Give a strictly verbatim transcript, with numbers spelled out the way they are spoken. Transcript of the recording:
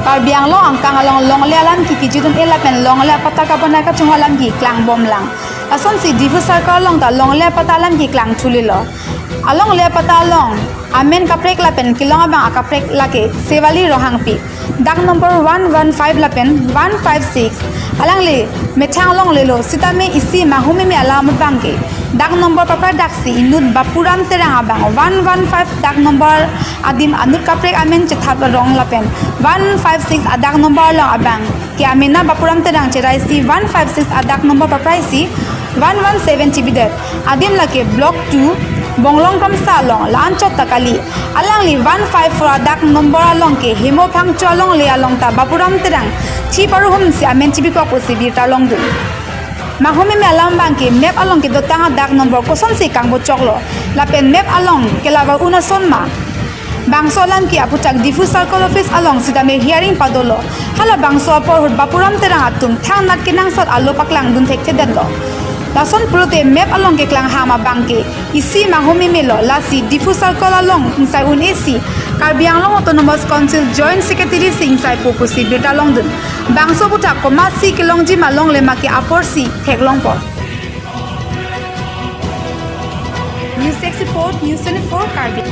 Karbi Anglong angkang along longle alam kikijidun e lapen longle apatta kabonai kachongho alam keklang bomlang. Lasonsi Diphu Circle along ta longle apatta alam keklang thulilo. Alongle apatta along amen kaprek lapen kelong abang akaprek lake Sevali Rohangpi. Dak number one one five lapen one five six. Alangli methang longlelo sitame isi manghumeme alam abang ke dak number papradaksi inut Bapuram Terang abang one one five dak number adim anut kaprek amen chethap arong lapen one five six adak number along abang ke amena Bapuram Terang cheraisi one five six adak number papraisi one one seven chibidet. Adim lake Block two, Bonglong Kramsa along, la-anchot ta kali. Alangli one five four adak number along ke Hemo Phangcho alongle along ta Bapuram Terang thi paruhumsi amen chibikok pusi birta longdun. Manghumeme alam abang ke map along kedotang adak number kosonsi kangbochoklo. Lapen map along kelavar un ason ma. Bangso alam ke aputhak Diphu Circle Office along sitame hearing padolo. Halabangso apor ahut Bapuram Terang atum thangnat kenangsot alo paklangdun thekthedetlo. Lason pulote map along keklang ham abang ke isi manghumemelo, lasi Diphu Circle along ingsai un-esi Karbi Anglong Autonomous Council Joint Secretary si ingsaipo pusi birta longdun. Bangso aputhak komatsi kelongji ma longle ma ke aporsi theklongpo. News Desk Report, News twenty-four Karbi.